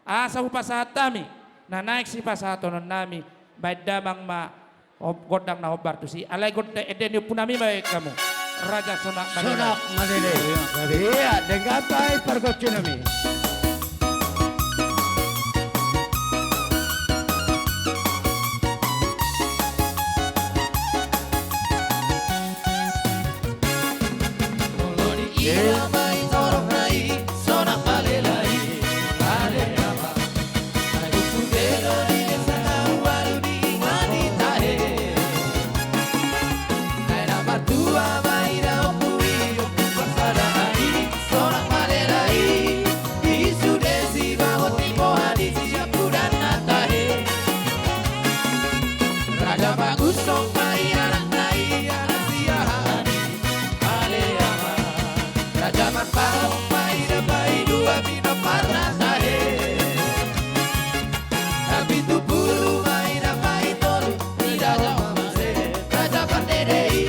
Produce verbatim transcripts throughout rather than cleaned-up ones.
Asa hupasahat hami na naeng sipasahatonnami, baen damang ma om-, gondang na hombar tusi. Alai gondang ende ni ompunami ma baen hamu. Raja Sonak Malelai. Sonak Malelai. Ia, denggan ma i pargonsinami. Molo diida ma i torop na i, Sonak Malelai, ale ama. Ai buku delo di desa na ualu di Waditahe. Ai na martua ma i da ompu i, ompu pasada i, Sonak Malelai. I sude sibagot ni boha ni siampudan na tahe. Raja Magunsong ma i anakna i, anak siahaan i, ale ama. Raja Marpaung ma i da paidua, pinompar na tahe. Na pitu pulu ma i da paitolu, i da jama mase. Raja Pardede i,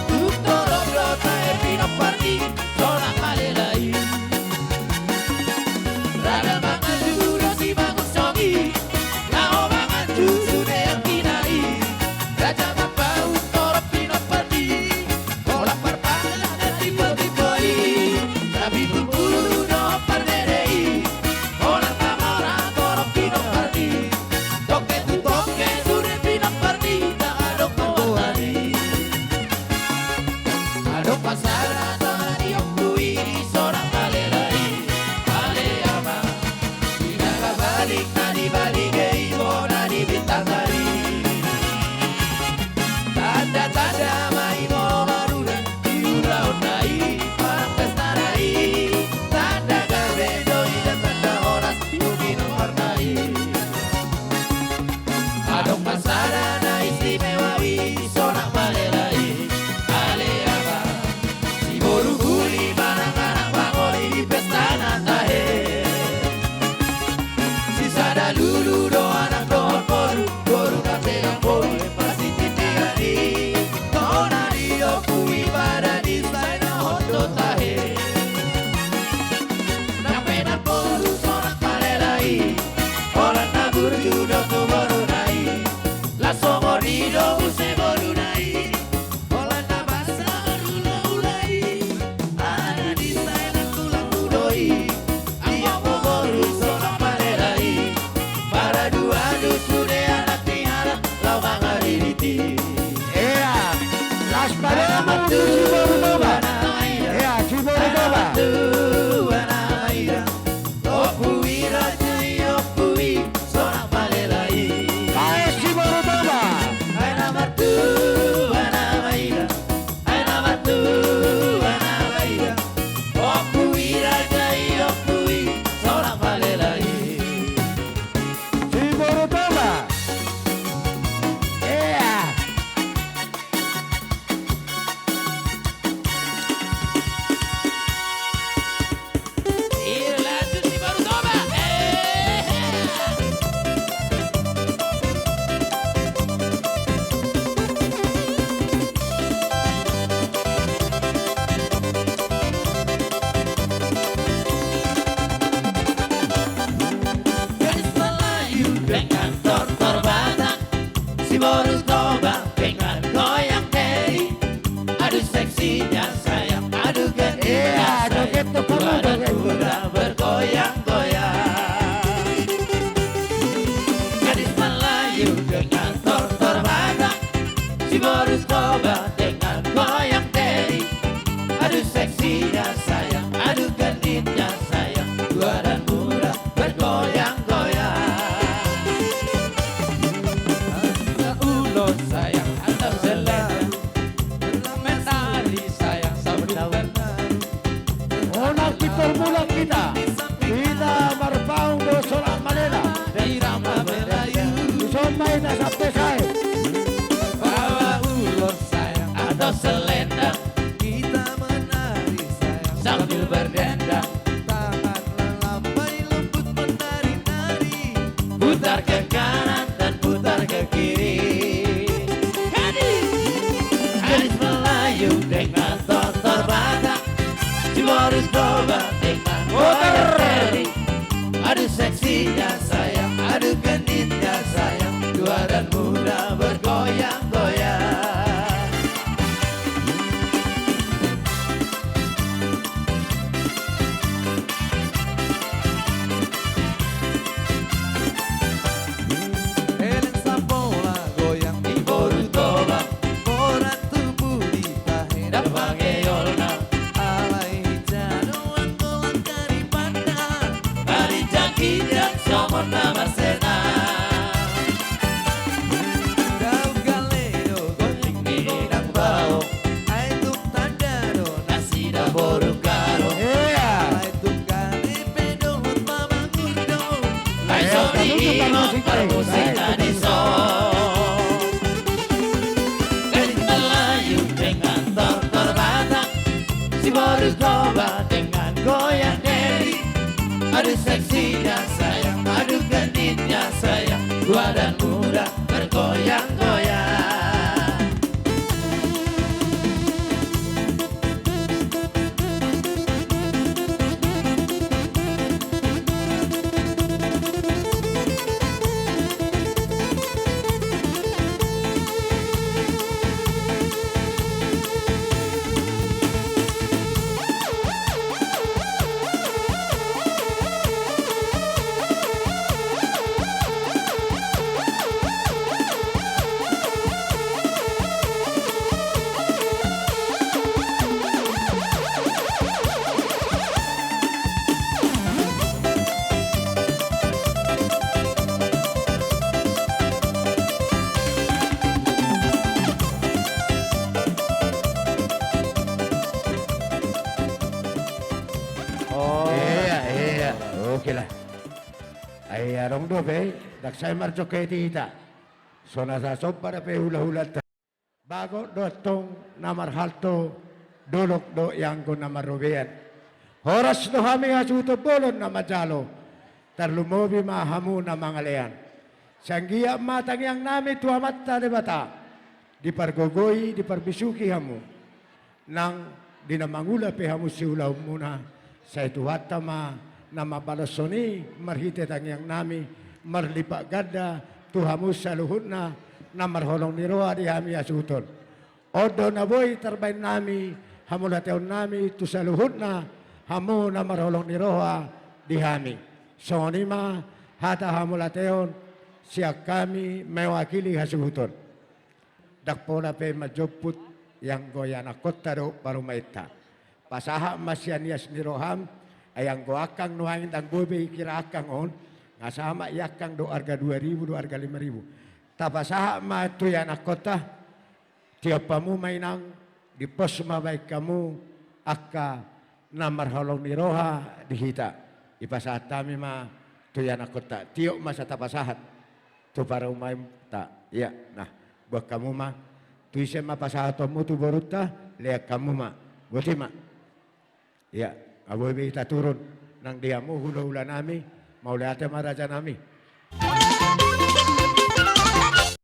tung torop do tahe pinompar ni Sonak Malelai. Raja Manganju do si Magunsong i, laho manganju sude angkina i. Raja Marpaung torop pinompar ni, holan Parpangka na timbo-timbo i. Na pitu pulu do Pardede i, holan Pangora torop pinompar ni. Tongke tu tongke sude pinompar ni, ndang adong na hualuhon i. Adong pasada tona ni ompu i, Sonak Malelai, ale ama. Di na balik na di balik i, bona di Bintangari. Tanda-tanda ma i molo marula, di ulaonna i, manang pestana i. Tanda gabe do i da tanda horas, di pinompar na i. Adong ma sada na istimewa i, Sonak Malelai, ale ama. Siboru guli manang anak pangoli di pesta na tahe. Sisada lulu do anak dohot boru, boru na telang boi, pasti titian i. Tona ni ompu i, pada ni sai na hot do tahe. Nang pe na boru Sonak Malelai, holan na burju do tu boruna i. Las songon i do muse boruna i, holan na basa marulaula i. Ala ni sai na tulang mudo i, i ma boru Sonak Malelai. Maradu-adu sude anak ni halak, laho mangaliriti. Ia, las padamu tu si boru Toba. Ia, si boru Toba. Ompu i, raja i, ompu i, Sonak Malelai. Baen si boru Toba. Ai na martua nama i da. Ai na martua nama i da. Ompu i, raja i, ompu i, Sonak Malelai. Si boru Toba. Ia. Ia, lanjut si boru Toba. Eh. Gadis Melayu dengan tortor Batak, si boru Toba dengan goyang teri. Aduh seksinya sayang, aduh gendutnya sayang, joget tuh kamu, dua dan joget. Muda bergoyang-goyang. Gadis Melayu dengan tortor Batak, si boru Toba dengan goyang teri. Aduh seksinya sayang, aduh gendutnya sayang, tua dan muda bergoyang-goyang. Ada ulos sayang, ada selendang, menari sayang sambil menari. Unang pintor mulak hita, hita marpaung do Sonak Malelai. Irama Melayu. Dison ma hita sampe sae. Bawa ulos sayang atau selendang, kita menari sayang sambil berdendang. Tangan melambai lembut menari-nari, putar ke kanan dan putar ke kiri. Gadis, gadis Melayu dengan tortor Batak, si boru Toba dengan goyang teri. Aduh, Seksinya sayang, aduh genitnya sayang, dua dan muda bergoyang-goyang. Helen Sapola goyang di Boru Toba, borat tubu di tahe na pangeolna. Alai jalo anggo langka di panda, marinjak-injak somot na marsena. Dao gale do gondang di gondang bao, ai tung tanda do nasida boru Karo. Iya. Ai tung gale pe dohot mamangur do, ai so diingot parmusik na dison. Gading Melayu dengan tortor Batak, si boru Toba dengan goyang deri. Aduh seksinya sayang, aduh genitnya sayang, tua dan muda bergoyang-goyang. Oh. Iya, iya. Oke lah. Ai adong dope, ndang sai marjongkon hita. So na sasomba dope hula-hulanta. Bagot do antong na marhalto, dolok do ianggo na marrobean. Horas do hami hasuhuton bolon na manjalo, tarlumobi ma hamu na mangalean. Sai anggiat ma tangiangnami tu Amanta Debata, dipargogoi, diparbisuhi hamu. Nang di na mangula pe hamu siulaonmuna, sai Tuhanta ma na mambalashon i marhite tangiangnami, marlipat ganda tu hamu saluhutna na marholong ni roha di hami hasuhuton. On do na boi tarbahen nami, hamauliateonnami tu saluhutna hamu na marholong ni roha di hami. Songon i ma hata hamauliateon sian hami mewakili hasuhuton. Ndang pola pe manjomput, ianggo ianakkonta dohot parumaenta. Pasahat ma sian ias ni roham, ai anggo angkang nuaeng ndang boi be hikira angkang on, nga sama i angkang dohot arga dua ribu dohot arga lima ribu. Tapasahat ma tu ianakkonta, tiop hamu ma inang, dipos ma bahen hamu angka na marholong ni roha di hita. Dipasahat hami ma tu ianakkonta, tiop ma sa tapasahat tu parumaenta. Ia, nah, boan hamu ma, tu ise ma pasahatonmu tu borunta, lean hamu ma. Boti ma. Ia, nga boi be hita turun, nang di hamu hula-hulanami, mauliate ma rajanami.